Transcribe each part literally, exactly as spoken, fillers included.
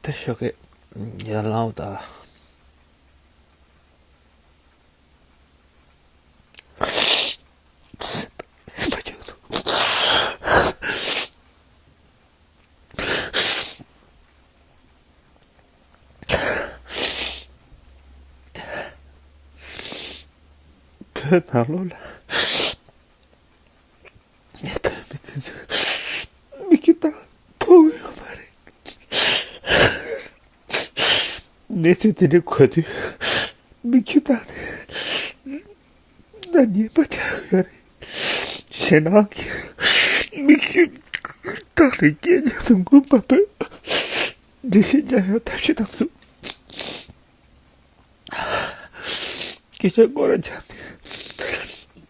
ད་ཞོགས་ཀས་ཡར་ལངས་དང་། བོད་ནང་ལོགས་ལ་ངའི་བོད་མི་དེ་ཚོས་མི་ཁྱོད་དང་ཕོག་ཡོད་མ་རེད། གནས་ཚུལ་དེ་འདྲ་གོ་དུས་མི་ཁྱོད་དང་ནི་ན་ཉེས་པ་ཆགས་ཡོད་རེད། ཞེད་སྣང་གིས་མི་ཁྱོད་དང་རིགས་སྐྱེས་མཉམ་དུ་ངུ་མ་ཕོད། འགྲེལ་བཤད་རྒྱག་ཡག་ཐབས་ཤེས་གནང་འདུག་སྐད་ཆ་སྐོར་ར་བརྒྱབ་ནས་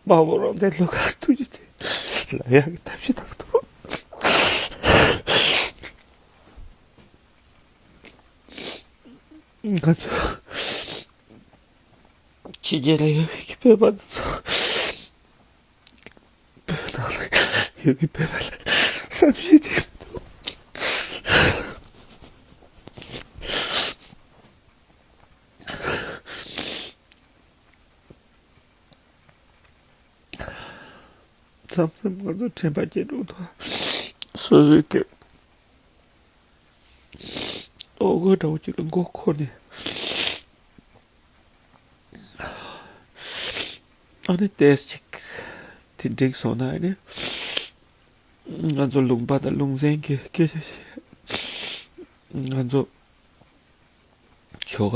དམར་པོ་རང་བཙན་ལྷོ་ཁ་ཐུགས་རྗེ་ཆེ་ལབ་ཡག་གི་ཐབས་ཤེས་གནང་འདུག་ང་ཚོ་ཕྱི་རྒྱལ་ལ་ཡོད་པའི་བོད་པ་དེ་ཚོ་བོད་ནང་ལ་ཡོད་པའི་བོད་པ་ལ་བསམ་ཤེས་ཅིག་འདུག་མཚམས་མཚམས་ང་ཚོ་དྲན་པ་སྐྱེ་འགྲོ་འདུག་སོ་སོའི་སྐད་ཨོ་དགོད་འདྲ་བོ་ཅིག་ལ་མགོ་འཁོར་ནས། ཨ་ནི་ཏེས་ཅིག་དེ་འགྲིག་སོང་ན་ཨ་ནི་ང་ཚོ་ལུང་པ་དང་ལུང་ཚན་གྱི་སྐད་ཆ་བཤད། ང་ཚོ་ཆོ་ག་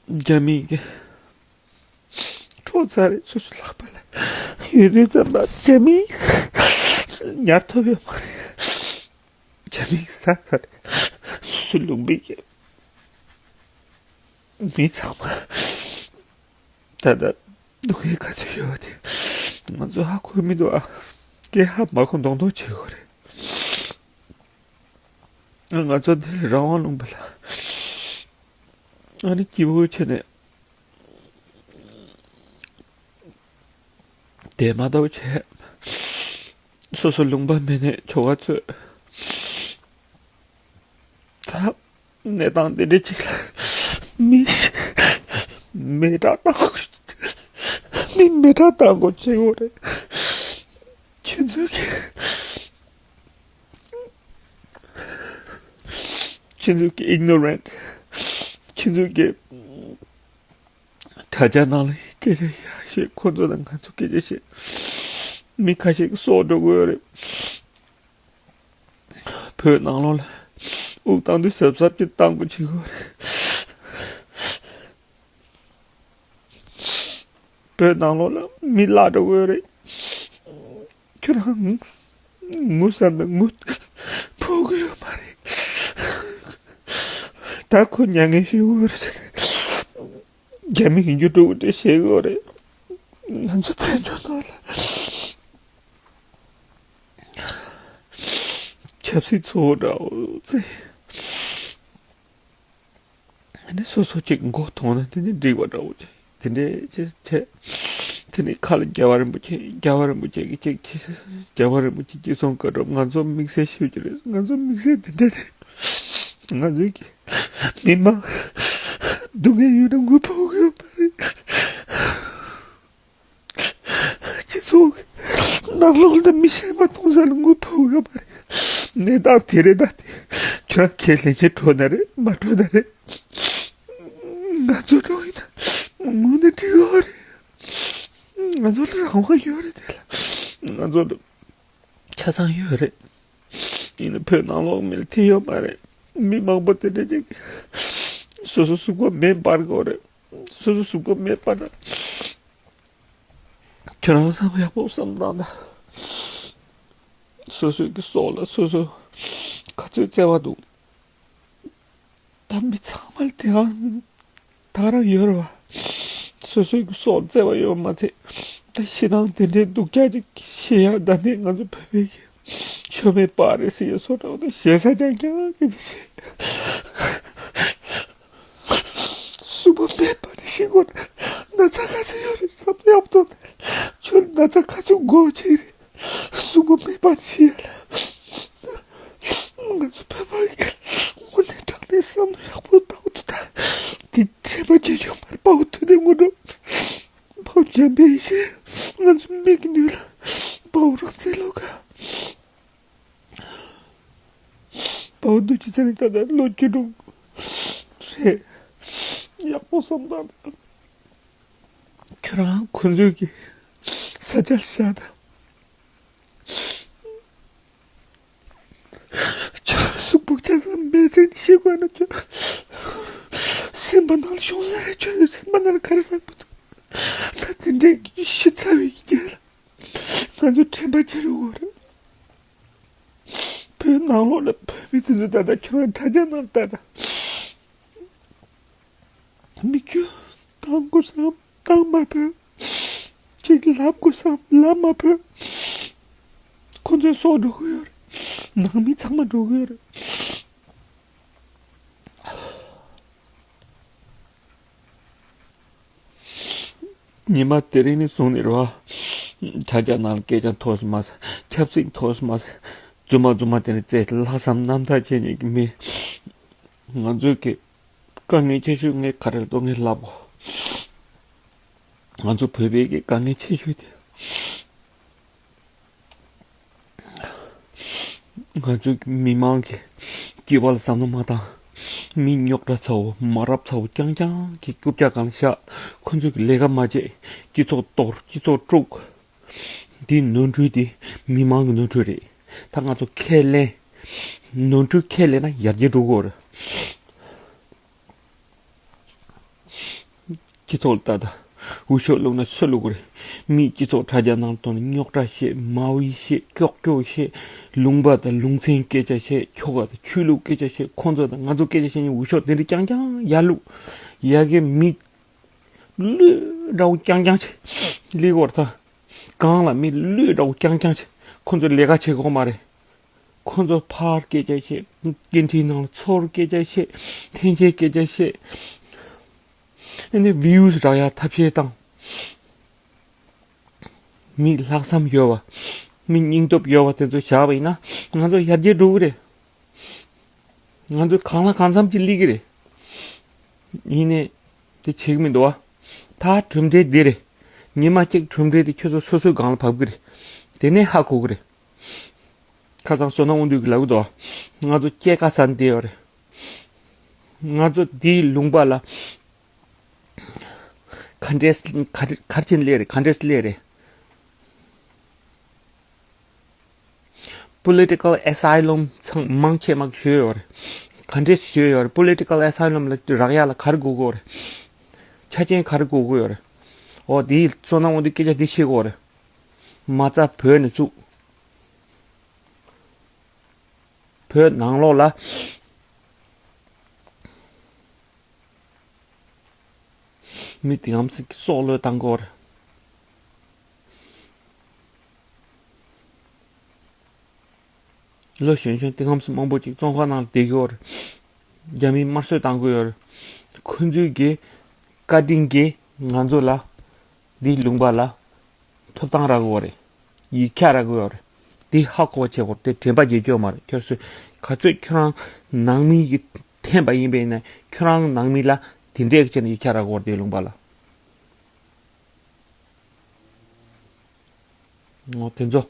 རྒྱ་མིའི་གི་འཕྲོག་ཚར་རེད། སོ་སོ་ལག་པ་ལ་ཡོད་དུས་ཙམ་པ་རྒྱ་མིའི་ཉར་ཐུབ་ཡོད་མ་རེད། རྒྱ་མིའི་ཟ་ཚར་རེད། སོ་སོ་ལུང་པའི་གི་མི་ཚང་མ་ད་ལྟ་སྡུག་བསྔལ་ག་ཚོད་ཡོད་དེ་ང་ཚོ་ཧ་གོ་མི་འདུག་ཨ། སྐད་ཧ་མ་གོ་མདོག་མདོག་བྱེད་དགོས་རེད། ང་ཚོ་འདི་རང་དབང་ལུང་པ་ལ་ཨ་ནི་སྐྱིད་པོ་བྱས་ནས་བསྡད་མ་གཏོགས་བྱས། སོ་སོ་ལུང་པ་མེད་ནས་ཆོ་ག་ཚོས། ད་གནས་སྟངས་འདི་འདྲ་ཅིག་ལ་མི་མེ་སྲེག་བཏང་དགོས། མི་མེ་སྲེག་བཏང་དགོས་བྱེད་དགོས་རེད། ཁྱེད་ཚོས་ཀྱི་ཁྱེད་ཚོས་ཀྱི་ignorant། ཁྱེད་ཚོས་ཀྱི་དྲ་རྒྱ་ནང་ལ་སྐད་ཆ་ཡག་བཤད། ཁོ་ཚོ་དང་ང་ཚོ་སྐད་ཆ་བཤད། མི་ཁ་ཤས་ཀྱི་སྲོག་འགྲོ་གི་ཡོད་རེད། བོད་ནང་ལོགས་ལ་དབུགས་བཏང་དུས་གཟབ་གཟབ་ཀྱིས་བཏང་དགོས་བྱེད་ཀྱི་ཡོད་རེད། བོད་ནང་ལོགས་ལ་མི་བརླག་འགྲོ་གི་ཡོད་རེད། ཁྱོད་རང་ངུ་བསམ་ན་ངུ་ཕོད་ཀྱི་ཡོད་མ་རེད། ད་ཁོ་མྱ་ངན་ཞུ་གི་ཡོད་རེད། རྒྱ་མི་གི་འགྱུར་འགྲོ་གི་འདྲ་བཤད་གི་ཡོད་རེད། ང་ཚོ་བཙན་བྱོལ་ནང་ལ་ཆབ་སྲིད་ཚོགས་འདྲ་བོ་ཙི། ཨ་ནི་སོ་སོ་གཅིག་མགོ་ཐོན་ན་དེ་ནི་འགྲིག་པ་འདྲ་བོ་ཅིག་དེ་འདྲའི་ཅི་བྱས། དེ་ནི་ཁ་ལ་རྒྱལ་བ་རིན་པོ་ཆེ་རྒྱལ་བ་རིན་པོ་ཆེ་གི་ཅིག་ཅི་རྒྱལ་བ་རིན་པོ་ཆེ་ཅི་གསུང་བཀའ་སྒྲུབ། ང་ཚོ་དམིགས་བསལ་ཤོད་ཀྱི་རེད། ང་ཚོ་དམིགས་བསལ་དེ་འདྲ་རེད། ང་ཚོའི་གི་མི་མང་སྡུག་བསྔལ་ཡོད་ན་ངུ་ཕོད་ཡོད་མ་རེད། སྤྱི་ཚོགས་ནང་ལོགས་ལ་མི་ཤེས་པ་གཏོང་ས་ལ་ངུ་ཕོད་ཡོད་མ་རེད། གནས་སྟངས་དེ་རེད། ད་དེ་ཁྱོད་རང་ཁས་ལེན་གྱི་འགྲོ་ན་རེད། མ་འགྲོ་ན་རེད། ང་ཚོ་འགྲོ་ཡིན་ད་ངུ་ན་འགྲིག་ཡོད་རེད། ང་ཚོ་ལ་རང་དབང་ཡོད་རེད། དེ་ལ་ང་ཚོ་ལ་ཆ་ཚང་ཡོད་རེད། ཡིན་ན་བོད་ནང་ལོགས་མི་ལ་དེ་ཡོད་མ་རེད། མི་མང་པོ་དེ་འདྲ་ཅིག་སོ་སོ་གཟུགས་པོ་མེ་འབར་གི་ཡོད་རེད། སོ་སོ་གཟུགས་པོ་མེ་འབར་ན། ཁྱོད་རང་བསམ་ཡག་པོ་བསམ་བཏང་ད། སོ་སོའི་གི་སྲོག་ལ་སོ་སོ་ག་ཚོད་བརྩེ་བ་འདུག་ད་མི་ཚང་མ་ལ་དེ་གང་ད་རང་ཡོད་རེད་བ། སོ་སོའི་གི་སྲོག་ལ་བརྩེ་བ་ཡོད་མ་ཚད། ད་ཤི་སྟངས་དེ་འདྲའི་སྡུག་ཅག་ཅིག་ཤི་ཡ། ད་ནི་ང་ཚོ་བོད་པའི་གི་ཆོ་མེད་པ་རེད་ཟེར་ཡ་སོ་འདྲ་བོ་ད་ཞེ་ས་ཀྱང་ཀྱང་སྐད་ཆ་བཤད། གཟུགས་པོ་མེད་པ་ནས་ཤི་དགོས་ན་ན་ཚ་ག་ཚོད་ཡོད་རེད་བསམ་ཡག་པོ་འདུག་ཁྱོད་ན་ཚ་ག་ཚོད་འགོ་བྱེད་རེད། གཟུགས་པོ་མེད་པ་ནས་ཤི་ཡ་ལ། ང་ཚོ་བོད་པ་གི་ བསམ་བློ་ཡག་པོ་བཏང་འདུག་ད། དེ་དྲན་པ་བརྗེད་ཆོག་མར་དཔའ་བོ་དུས་དེབ་སྔོན་འགྲོ། དཔའ་བོ་འཇམ་དཔལ་ཡེ་ཤེས། ང་ཚོ་མིག་གི་ནུས་ལ་དཔའ་བོ་རང་བཙན་ལོ་ག་དཔའ་བོ་རྡོ་རྗེ་ཚེ་རིང་ད་ལྟ་ལོ་བཅུ་དྲུག་རེད། ཡག་པོ་བསམ་བཏང་དང་། ཁྱོད་རང་ཁོ་ཚོས་ཀྱི་ས་ཆ་བཞག་དང་། ཁྱོད་གཟུགས་པོ་ཆ་ཚང་མེད་ཚེ་ཤི་དགོས་ན། ཁྱོད་སེམས་པ་ནང་ལ་ཤོང་ས་རེད། ཁྱོད་སེམས་པ་ནང་ལ་ག་རེ་བསམ་གི་འདུག་ད་དེ་འདྲའི་ཤི་ཚར་བའི་རྒྱལ་ལ་ང་ཚོ་དྲན་པ་བརྗེད་རུ་འོར། བོད་ནང་ལོགས་ལ་བོད་མི་དེ་ཚོ་ད་ལྟ་ཁྱོད་རང་དྲ་རྒྱ་ནང་ལ་ལྟ་དང་། མི་སྐྱོན་བཏང་དགོས་བསམ་བཏང་མ་ཕོད། ཅིག་ལབ་དགོས་བསམ་ལབ་མ་ཕོད། ཁོ་ཚོའི་སྲོག་འགྲོ་གི་ཡོད་རེད། ནང་མི་ཚང་མ་འགྲོ་གི་ཡོད་རེད། ཉི་མ་དེ་རིང་ནས་བཟུང་ནས་རེད་བ། དྲ་རྒྱ་ནང་སྐད་ཆ་མཐོ་སོང་མ་ཟད། ཆབ་སྲིད་མཐོ་སོང་མ་ཟད། རྫུན་མ་རྫུན་མ་དེ་ནས་བཙལ་ལྷག་བསམ་རྣམ་དག་བྱེད་མཁན་གྱི་མི། ང་ཚོའི་གི་དཀའ་ངལ་ཆེ་ཤོས་ངས་ག་རེ་ལབ་འདུག་ངས་ལབ་གོ། ང་ཚོ་བོད་པའི་གི་དཀའ་ངལ་ཆེ་ཤོས་དེ། ང་ཚོའི་མི་མང་གི་སྐྱིད་པ་ལ་བསམ་བློ་མ་བཏང་། མི་རྙོག་དྲ་ཚ་བོ་མ་རབས་ཚ་བོ་རྐྱང་རྐྱང་གི་རྐུབ་བཀྱག་སྒང་ལ་བཞག་ཁོ་ཚོས་གི་ལས་ཀ་མ་བྱེད། སྤྱི་ཚོགས་གཏོར། སྤྱི་ཚོགས་དཀྲུག་འདི་ནོར་འཁྲུལ་དེ་མི་མང་གི་ནོར་འཁྲུལ་རེད། ད་ང་ཚོ་ཁས་ལེན། ནོར་འཁྲུལ་ཁས་ལེན་ན་ཡར་རྒྱས་འགྲོ་གི་ཡོད་རེད། སྤྱི་ཚོགས་ལ་ལྟ་དང་། འུ་ཤོག་བླུགས་ན་སུ་བླུགས་གི་རེད། མིའི་སྤྱི་ཚོགས་དྲ་རྒྱ་ནང་དོན་རྙོག་དྲ་བཤད། མ་འོས་བཤད། ཀྱོག་ཀྱོག་བཤད། ལུང་པ་དང་ལུང་ཚན་སྐད་ཆ་བཤད། ཁྱོ་ག་དང་ཆོས་ལུགས་སྐད་ཆ་བཤད། ཁོང་ཚོ་དང་ང་ཚོ་སྐད་ཆ་བཤད་ནས་འུ་ཤོག་དེ་འདྲ་རྐྱང་རྐྱང་ཡར་བླུགས། ཡ་གི་མི་ལུས་འདྲ་བོ་རྐྱང་རྐྱང་ཆེ་ལི་གོར་ཐང་། གང་ལ་མི་ལུས་འདྲ་བོ་རྐྱང་རྐྱང་ཆེ། ཁོང་ཚོ་ལས་ཀ་བྱེད་དགོས་མ་རེད། ཁོ་ཚོ་ཕར་སྐད་ཆ་བཤད། སྐད་འཕྲིན་ནང་ལ་ཚུར་སྐད་ཆ་བཤད། འཐེན་འཁྱེར་སྐད་ཆ་བཤད། ཨ་ནི་བིའུ་སི་རག་ཡ་ཐབས་ཤེས་བཏང་། མི་ལྷག་བསམ་ཡོད་པ། མི་སྙིང་སྟོབས་ཡོད་པ་དེ་ཚོ་བཞག་པ་ཡིན་ན་ང་ཚོ་ཡར་རྒྱས་འགྲོ་གི་རེད། ང་ཚོ་གང་ལ་གང་འཚམ་ཅིག་སླེབས་ཀྱི་རེད། ཡིན་ནའི་དེ་བྱེད་ཀྱི་མི་འདུག་བ། ད་གྲུབ་འབྲས་འདི་རེད། ཉི་མ་གཅིག་གྲུབ་འབྲས་དེ་ཁྱོད་ཚོ་སོ་སོའི་སྒང་ལ་བབས་ཀྱི་རེད། དེ་ནས་ཧ་གོ་གི་རེད། ཁ་སང་བསོད་ནམས་དབང་འདུས་ཀྱིས་ལབ་ཀྱི་འདུག་ང་ཚོ་སྐྱེས་ཀ་ས་ནས་བསྡད་ཡོད་རེད། ང་ཚོ་འདིའི་ལུང་པ་ལ་ག་འདྲས་ག་རེ་ག་རེ་བྱས་ནས་སླེབས་རེད། ག་འདྲས་སླེབས་རེད། Political Asylum ཚང་མང་ཆེ་མང་ཞུས་ཡོད་རེད། ག་འདྲས་ཞུས་ཡོད་རེད། Political Asylum ལ་རག་ཡ་ལ་ག་རེ་དགོས་ཀྱི་ཡོད་རེད། ཆ་རྐྱེན་ག་རེ་དགོས་ཀྱི་ཡོད་རེད། འོ་དེའི་བསོད་ནམས་དབང་འདུས་སྐད་ཆ་འདི་བཤད་ཀྱི་ཡོད་རེད། མ་རྩ་བོད་ནས་བཙུགས། བོད་ནང་ལོགས་ལ་མི་དེ་གམ་ཚིག་གི་སྲོག་བློས་བཏང་གི་ཡོད་རེད། ལོ་གཞོན་གཞོན་དེ་གམ་ཚིག་མང་པོ་ཅིག་བཙོན་ཁང་ནང་ལ་བསྡད་ཀྱི་ཡོད་རེད། རྒྱ་མིས་དམར་གསོད་བཏང་གི་ཡོད་རེད། ཁོ་ཚོའི་གི་བཀའ་དྲིན་གྱིས་ང་ཚོ་ལ་འདི་ལུང་པ་ལ་ཐོབ་ཐང་རག་གི་ཡོད་རེད། ཡིག་ཆ་རག་གི་ཡོད་རེད། དེ་ཧ་གོ་བ་བྱེད་དགོས་རེད། དེ་དྲན་པ་བརྗེད་ཆོག་མ་རེད། ཁྱོད་ཚོས་ག་ཚོད་ཁྱོད་རང་ནང་མི་གི་འཐེན་པ་ཡིན་པས་ན་ཁྱོད་རང་ནང་མི་ལ་དེ་འདྲས་བྱས་ནས་ཡིག་ཆ་རག་གི་ཡོད་རེད། དེ་ལུང་པ་ལ། ངོ་དེ་ཚོ་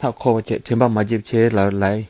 ཧ་གོ་བ་བྱེད། དྲན་པ་མ་བརྗེད་བྱེད་ལ་ལ་ཡིན།